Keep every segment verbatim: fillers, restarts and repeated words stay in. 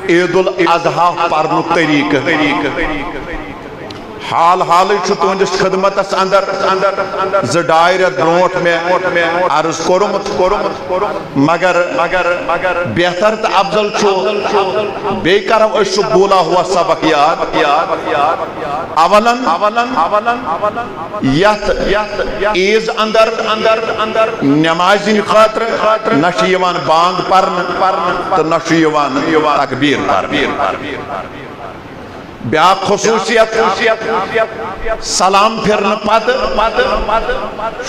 عید الاضحیٰ پرنُک طریقہٕ۔ حال حالٕے چھُ تُہنٛدِس خدمتس اندر، اندر، اندر زٕ ڈاے رٮ۪تھ برونٛٹھ مےٚ عرض کوٚرمُت، کوٚرمُت، مگر، مگر، مگر بہتر تہٕ افضل چھُ بیٚیہِ کرو أسۍ سُہ بولا ہوا سبق یاد، یاد، یاد۔ اولن، اولن، اولن، اولن یتھ، یتھ عیز اندر، اندر، اندر نمازِ خٲطرٕ نہ چھُ یِوان بانگ پرنہٕ تہٕ نہ چھُ یِوان تکبیر پرنہٕ۔ بیاکھ خصوٗصیت، سلام پھرنہٕ پتہٕ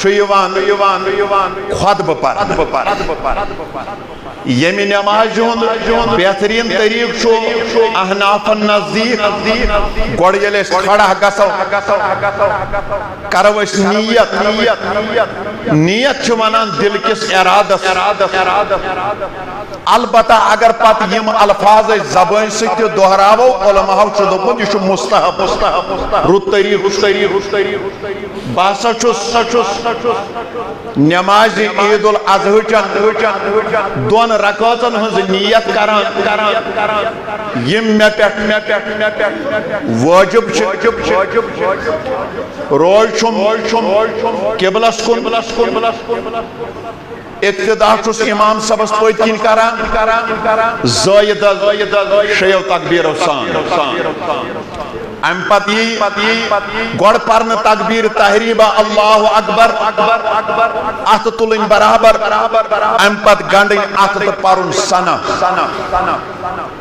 چھُ یِوان خطبہٕ پرنہٕ۔ ییٚمہِ نمازِ ہُنٛد بہتریٖن طریٖقہٕ چھُ احنافن نزدیٖک، گۄڈٕ ییٚلہِ أسۍ کھڑا گژھو، کرو أسۍ نیت۔ نیت چھِ ونان دِل کِس ارادس۔ البتہ اگر پتہٕ یِم الفاظ أسۍ زبٲنۍ سۭتۍ تہِ دۄہراوو، علماہو چھُ دوٚپمُت، یہِ چھُ مستحب، رُت طریٖقہٕ، رُت طریٖقہٕ، رُت طریٖقہٕ۔ بہٕ ہسا چھُس، چھُس نمازِ عید الاضحیٰ چن دۄن رکٲژن ہٕنٛز نیت کران، یِم مےٚ پٮ۪ٹھ، مےٚ پٮ۪ٹھ، مےٚ پٮ۪ٹھ واجب چھِ۔ روزٕ چھُم قبلس کُن، اقتدا چھُس امام صٲبس پٔتۍ کِنۍ کران، زٲیدس شیو تقبیرو سان۔ امہِ پتہٕ یی گۄڈٕ پرنہٕ تکبیر تحریمہ، اللہ اکبر، اتھٕ تُلٕنۍ برابر، امہِ پتہٕ گنڈٕنۍ اتھٕ تہٕ پرُن ثنا،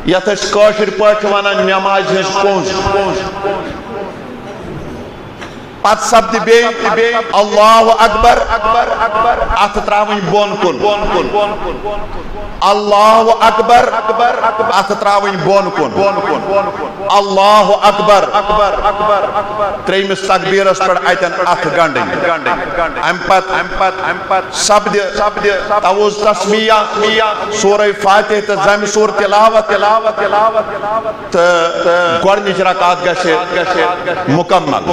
یتھ أسۍ کٲشِر پٲٹھۍ چھِ ونان نمازِ ہٕنٛز کونٛز۔ پتہٕ سپدِ بیٚیہِ اللہ اکبر، اتھٕ ترٛاوٕنۍ بۄن کُن۔ اللہ اکبر، اتھٕ ترٛاوٕنۍ بۄن کُن۔ اللہ اکبر، ترٛیٚیمِس تکبیرس پٮ۪ٹھ اتٮ۪ن اتھٕ گنڈٕنۍ۔ امہِ پتہٕ، امہِ پتہٕ، امہِ پتہٕ سپدِ، سپدِ طوز تسمیہ، سورہ فاتحہ تہٕ زمِ سور تلاوت، تلاوت، تلاوت۔ تہٕ گۄڈٕنِچ رکعت گژھِ مُکمل۔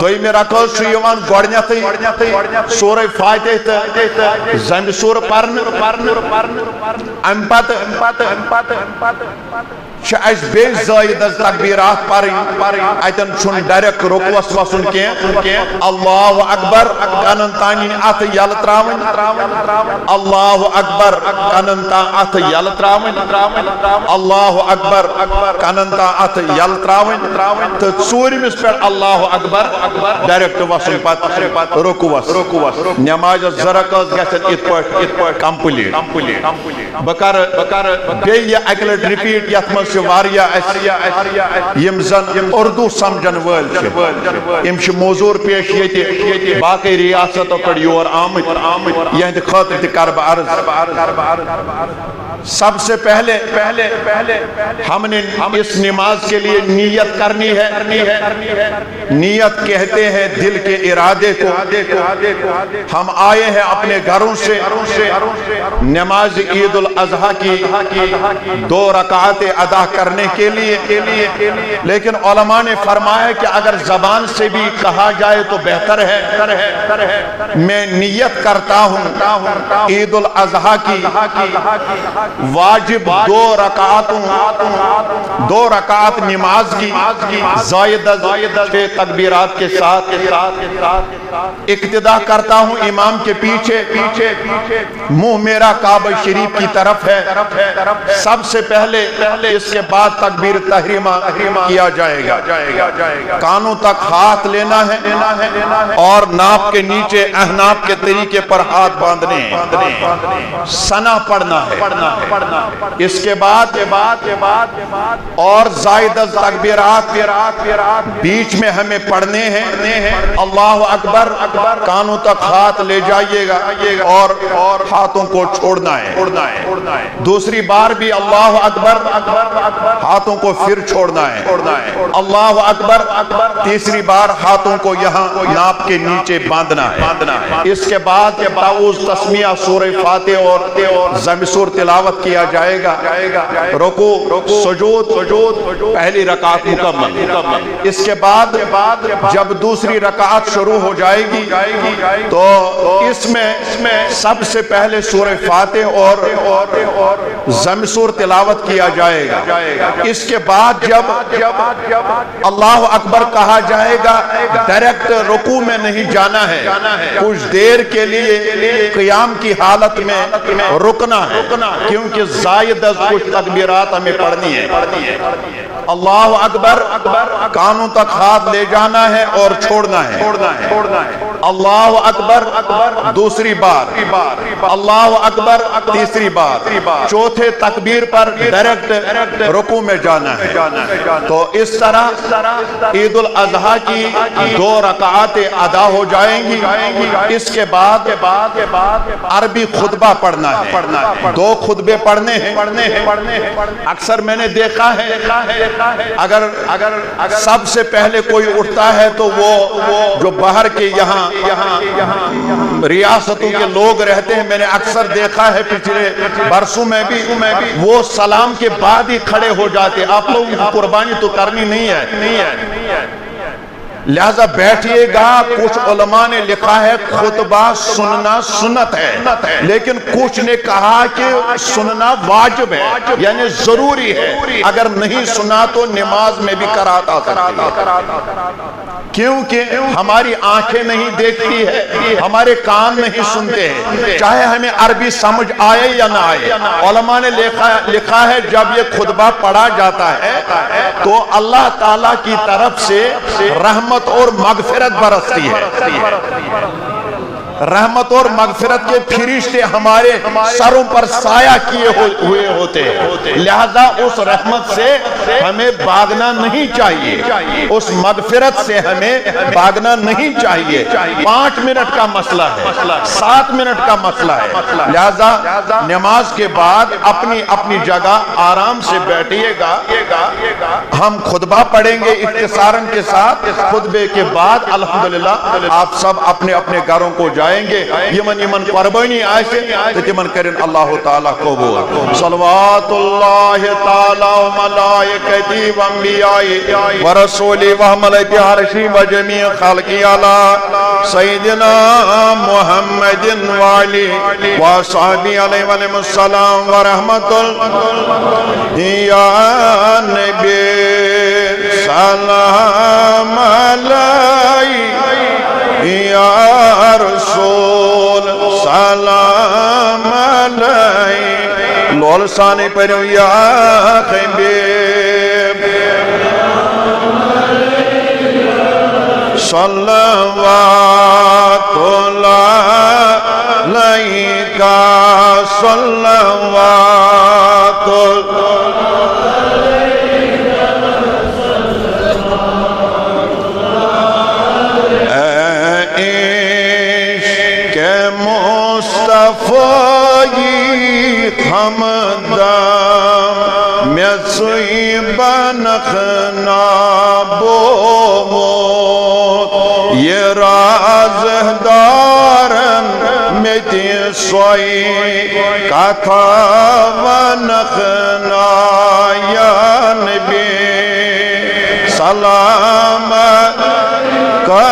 دوٚیمہِ رکعت چھُ یِوان گۄڈٕنیتھٕے سورہ فاتحہ تہٕ زمِ سور پرنہٕ۔ امہِ پتہٕ چھِ اسہِ بیٚیہِ زٲیدس تکبیرات پرٕنۍ۔ اتٮ۪ن چھُنہٕ ڈائریکٹ رکوعس وسُن کینٛہہ۔ اللہ اکبر، کنن تام یِنۍ اتھٕ یلہٕ ترٛاوٕنۍ۔ اللہ اکبر، کنن تام اتھٕ یلہٕ ترٛاوٕنۍ۔ اللہ اکبر، کنن تام اتھٕ یلہٕ ترٛاوٕنۍ۔ تہٕ ژوٗرمِس پٮ۪ٹھ اللہ اکبر، ڈائریکٹ وسُن پتہٕ رکوعس۔ نمازِ زٕ رکعت گژھن یِتھ پٲٹھۍ، یِتھ پٲٹھۍ کمپلیٹ۔ بہٕ کرٕ، بہٕ کرٕ بیٚیہِ یہِ اکہِ لٹہِ رپیٹ، یتھ منٛز چھِ واریاہ اسہِ یِم زن اردو سمجھن وٲلۍ چھِ۔ یِم چھِ معذور پیش ییٚتہِ باقٕے ریاستو پٮ۪ٹھ یور آمٕتۍ، یِہنٛدِ خٲطرٕ تہِ کرٕ بہٕ عرض۔ سب سے پہلے، پہلے، پہلے ہم نے اس نماز کے لیے نیت کرنی ہے۔ نیت کہتے ہیں دل کے ارادے کو۔ ہم آئے ہیں اپنے گھروں سے نماز عید الاضحیٰ کی دو رکعتیں ادا کرنے کے لیے، لیکن علماء نے فرمایا کہ اگر زبان سے بھی کہا جائے تو بہتر ہے۔ میں نیت کرتا ہوں عید الاضحیٰ کی واجب دو رکعتوں، دو رکعت نماز کی زائد از چھ تکبیرات کے ساتھ اقتدا کرتا ہوں امام کے پیچھے۔ منہ میرا کعبہ شریف کی طرف ہے۔ سب سے پہلے اس کے بعد تکبیر تحریمہ کیا جائے گا۔ کانوں تک ہاتھ لینا ہے اور ناف کے نیچے اعناق کے طریقے پر ہاتھ باندھنے ہیں۔ ثنا پڑھنا ہے۔ اس کے بعد اور زائد از تکبیرات بیچ میں ہمیں پڑھنے ہیں۔ اللہ اکبر، کانوں تک ہاتھ لے جائیے گا اور ہاتھوں کو چھوڑنا ہے۔ دوسری بار بھی اللہ اکبر، ہاتھوں کو پھر چھوڑنا ہے۔ اللہ اکبر، تیسری بار ہاتھوں کو یہاں ناپ کے نیچے باندھنا ہے۔ اس کے بعد تعوذ، تسمیہ، سورہ فاتحہ اور ضم سور تلاوت کیا جائے گا۔ رکوع، سجود، پہلی رکعت مکمل۔ اس کے بعد جب دوسری رکعت شروع ہو جائے گی تو اس میں سب سے پہلے سورہ فاتحہ اور ضم سور تلاوت کیا جائے گا۔ اس کے بعد جب اللہ اکبر کہا جائے گا، ڈائریکٹ رکوع میں نہیں جانا ہے، کچھ دیر کے لیے قیام کی حالت میں رکنا ہے، کیونکہ زائد از کچھ تکبیرات ہمیں پڑھنی ہے۔ اللہ اکبر، کانوں تک ہاتھ لے جانا ہے اور چھوڑنا ہے۔ اللہ اکبر، دوسری بار۔ اللہ اکبر، تیسری بار۔ چوتھے تکبیر پر ڈائریکٹ رکوع میں جانا ہے۔ تو اس طرح عید الاضحیٰ کی دو رکعتیں ادا ہو جائیں گی۔ اس کے بعد عربی خطبہ پڑھنا ہے، دو خطبے پڑھنے ہیں۔ اکثر میں نے دیکھا ہے، اگر سب سے پہلے کوئی اٹھتا ہے تو وہ جو باہر کے یہاں ریاستوں کے لوگ رہتے ہیں، میں نے اکثر دیکھا ہے پچھلے برسوں میں بھی، وہ سلام کے بعد ہی کھڑے ہو جاتے۔ آپ لوگوں کی قربانی تو کرنی نہیں ہے، لہذا بیٹھیے گا۔ کچھ علماء نے لکھا ہے خطبہ سننا سنت ہے، لیکن کچھ نے کہا کہ سننا واجب ہے، یعنی ضروری ہے، اگر نہیں سنا تو نماز میں بھی کراہت آ سکتی ہے، کیونکہ ہماری آنکھیں نہیں دیکھتی ہے، ہمارے کان نہیں سنتے ہیں، چاہے ہمیں عربی سمجھ آئے یا نہ آئے۔ علماء نے لکھا، لکھا ہے جب یہ خطبہ پڑھا جاتا ہے تو اللہ تعالیٰ کی طرف سے رحمت اور مغفرت برستی ہے۔ رحمت اور مغفرت کے فرشتے ہمارے سروں پر سایہ کیے ہو-، ہوئے ہوتے ہیں، لہذا اس رحمت سے ہمیں بھاگنا نہیں چاہیے، اس مغفرت سے ہمیں بھاگنا نہیں چاہیے۔ پانچ منٹ کا مسئلہ ہے، سات منٹ کا مسئلہ ہے، لہذا نماز کے بعد اپنی اپنی جگہ آرام سے بیٹھیے گا۔ ہم خطبہ پڑھیں گے اختصاراً کے ساتھ۔ خطبے کے بعد الحمدللہ آپ سب اپنے اپنے گھروں کو جائیں گے۔ یمن یمن قربانی آسہِ تہٕ تِمن کٔرِن اللہ تعالیٰ قبول۔ صلوات اللہ تعالیٰ و ملائکتی و انبیائی و رسولی و ملائکتی عرشی و جمیع خلقی علی سیدنا محمد و آلہ و صحبہ علیہ وآلہ السلام ورحمۃ اللہ۔ یا نبی سلام علیک، یا رسول سلام علیک۔ لول سانی پڑھو یا حبیب۔ صلوات اللہ علیک، صلوات عشق مصطفیٰ ہمدم مےٚ ژٕے بنخ نابومُت، یہِ راز دارن مےٚ تہِ سۄے کتھا ونخ نا یا نبی۔ سلام کا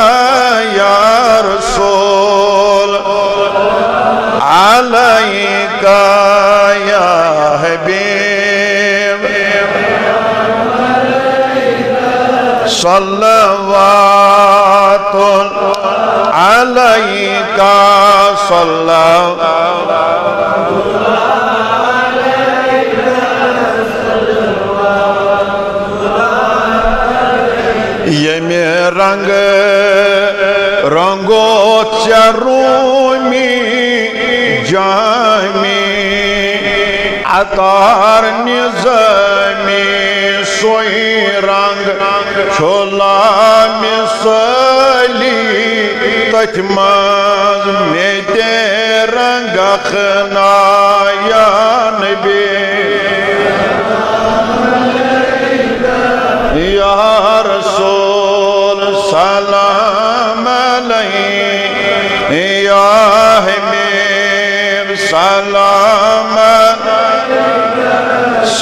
یا رسول علیک یا حبیب۔ صلوات علیک، صلوات۔ ییٚمہِ رنگہٕ رنگو ژےٚ روٗمی جامی عطار نظامی، سُے رنگ چھُ لامہِ سٲلی، تٔتھۍ منٛز مےٚ تہِ رنگکھ نا یا نبی۔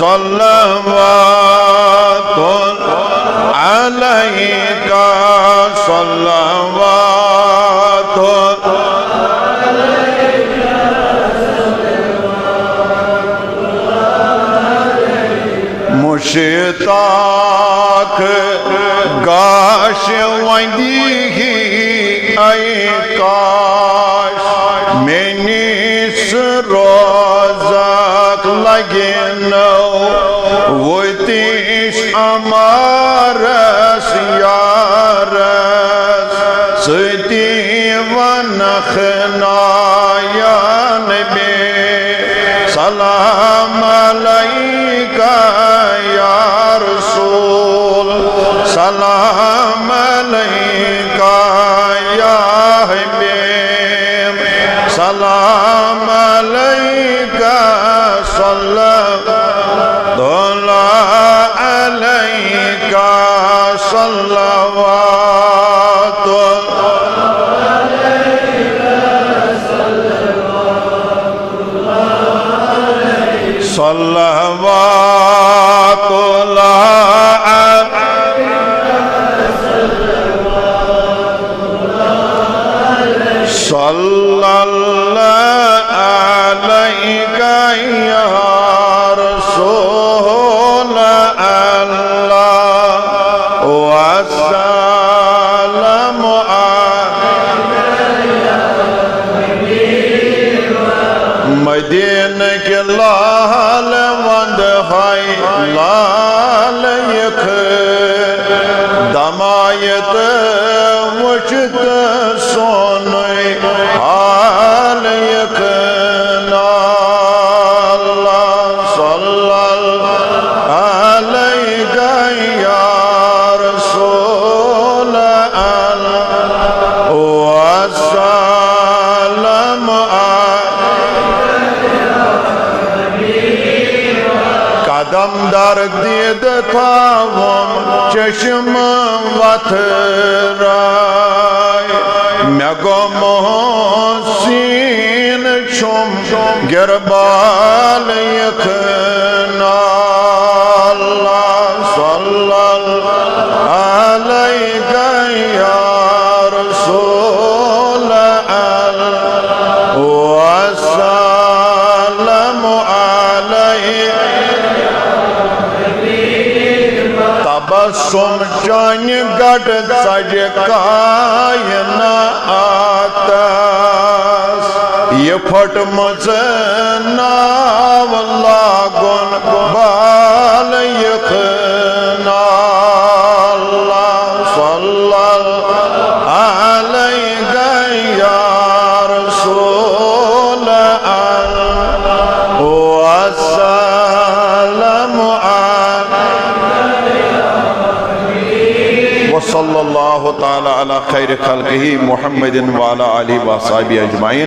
صلوات عليك، صلوات مشتاق گاش وندی ہی، اے کاش میٲنِس روزک لگہِ نو وتش عمارس یارس سۭتی ونکھ نا یا نبی، سلام علیک یا رسول، سلام علیک یا حبیب، سلام علیک، صلی اللہ علیک، صلوات، صلوات اللہ علیہ۔ صلی اللہ علیک یا رسول اللہ، وسلم علیک۔ مدینہ کہ لال وند ہائی لال یخ دمایت وچھت سونُے حال یخ نال۔ صلی اللہ علیک یا رسول اللہ، وسلم علیک۔ قدم در دید تھاوم چشم وتھ رائے، مے گو محسن چھم گربال یخ نال۔ صلی اللہ علیک یا رسول اللہ، وسلم علیک۔ تبسم چانہِ گٹہٕ ژجہِ کائناتس، یہِ پھٔٹمٕژ ناو لاگُن بال یخ نال۔ صلی اللہ علیک یا رسول اللہ، وسلم علیک۔ وصلی اللہ تعالی علی خیر خلقہ محمد وعلی آلہ وصحبہ اجمعین۔